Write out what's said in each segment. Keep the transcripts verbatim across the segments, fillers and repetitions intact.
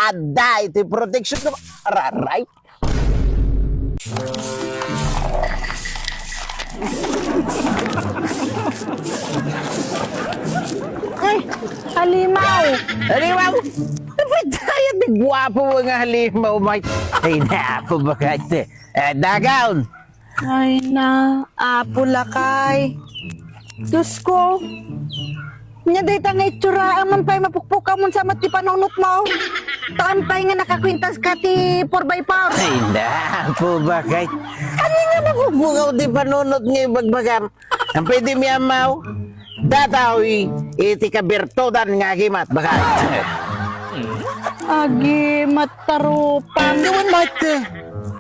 adda iti protection. Aray! Ay, halimaw! Halimaw! Apay dayta ti guapo nga halimaw, Mike. Ay, napo, bakay. Eh, dagaw! Ay na, Apo Lakay. Diyos ko. Nya dayta nga itsura, aman pay mapukpukaw mo sa met ti panunotmo. Haan pay nga nakakwintas ka ti four by four. Ay, napo, bakay. Ania nga mapukpukaw ti panunot nga ibagbagam? Am pwede mi ammaw? Dataw iti kabirtudan nga agimat, bakay. Agimat, tarupang. Gawan, Mike.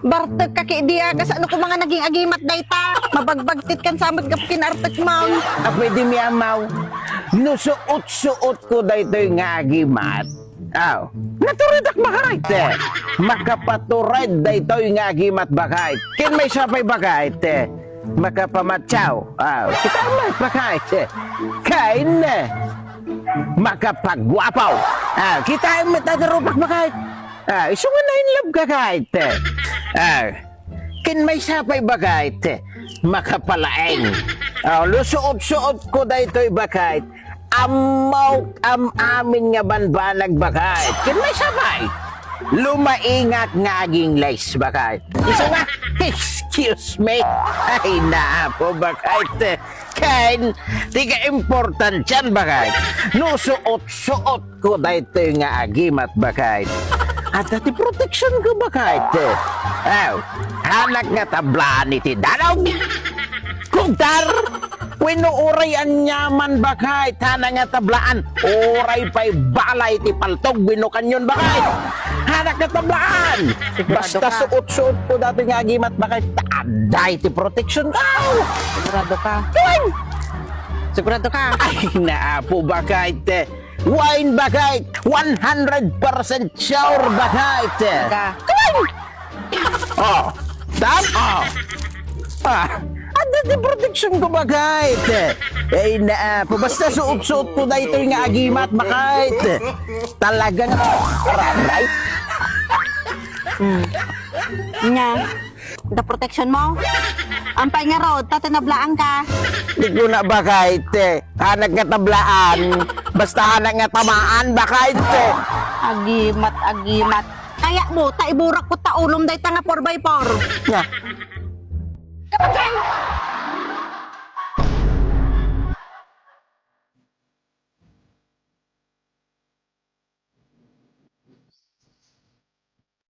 Bartek ka ki dia, kasano ko nga naging agimat dayta? Mabagbagtit kan sa met gapu kin artek mo. Ah, pwede mi ammaw. No suot-suot ko daytoy nga agimat. Aw, naturedak, bakay. Makapatured daytoy nga agimat, bakay. Ken maysa pay, bakay. Makapamatsaw. Aw, kita met, bakay. Ken makapaguapaw. Aw, kita met, naturedak, bakay. Ah, isu nga na-in love ka, kayat. Ah, ken maysa pay, bakayt, makapalaeng. Ah, lusuot-suot ko daytoy, bakayt. Ammo, am-amin nga banbanag, bakayt. Ken maysa pay, lumaingak nga agingles, bakayt. Isu nga, excuse me. Ay, napo, bakayt. Ken, ti kaimportantian, bakayt. No suot-suot ko daytoy nga agimat, bakayt. Adda ti protection ko, bakayt. Aw, hanak nga tablaan iti danog, kugtar, wenno uray aniaman, bakayt. Hanak nga tablaan, uray pay balay ti paltog wenno kanyon, bakayt. Hanak nga tablaan. Sigurado ka? Basta suot-suot ko daytoy nga agimat, bakayt. Adda iti protection ko. Sigurado ka? Wen! Sigurado ka? Ay, napo, bakayt. Wen, bakayt. One hundred percent sure, bakayt. Ka. Wen! Oh, tam-, oh. Ah, adda ti protection ko, bakayt. Ay, napo. Basta suot-suot ko daytoy nga agimat, bakayt. Talaga nga. Aray. Hmm. Nya. Da protection mo? Ampay ngarud, ta tinablaan ka. Di ko na, bakayt. Hanak nga tablaan. Basta hanak nga tamaan, bakayt. Agimat, agimat. Kaya mo, ta iburak ko ta ulom dayta nga four by four. Nya.